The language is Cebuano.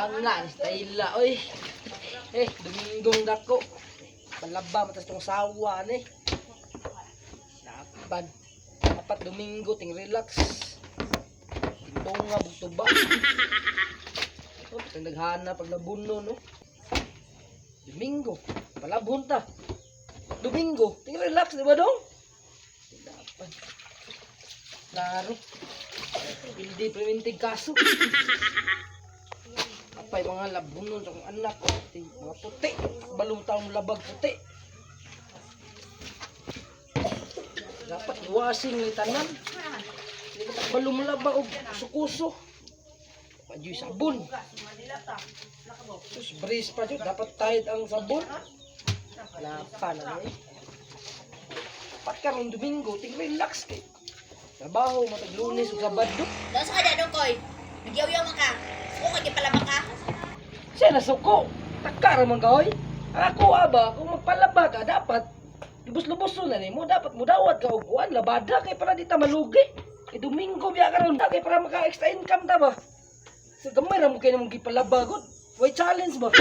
Buanga ni Stayla, oy. Eh, Dominggong dako. Palaba matas tong sawa ni. Laban. Dapat Domingo ting relax. Tintunga bugtuba. Oh, patang naghana pag nabuno, no. Domingo, palabhon ta. Domingo, ting relax, di ba dong? Laban. Klaro. Hindi preventive kaso. Apay mga labunon sa akong anak. Mga puti. Balong taong labag puti. Dapat iwasing ni tanan. Hindi ka balong labag og kuso-kuso. Padyo'y sabon. Sus, breeze pa dyan. Dapat tayad ang sabon. Wala pa na eh. Dapat karon Domingo, ting relax kay. Trabaho, matag Lunes ug Sabado. Doon sa kada dong koy. Nagyaw-yaw man ka. Suko ka gipalaba ka. Siya nasuko. Taka ra man ka, oy. Ang ako aba, kung magpalaba ka, dapat lubos-lubos na nimo, dapat mudawat ka og kuan labada kay para di ta malugi. Kay Domingo biya karon kay para maka extra income ta ba. So gamay ra mo kay nimong gipalaba gud. Way challenge ba?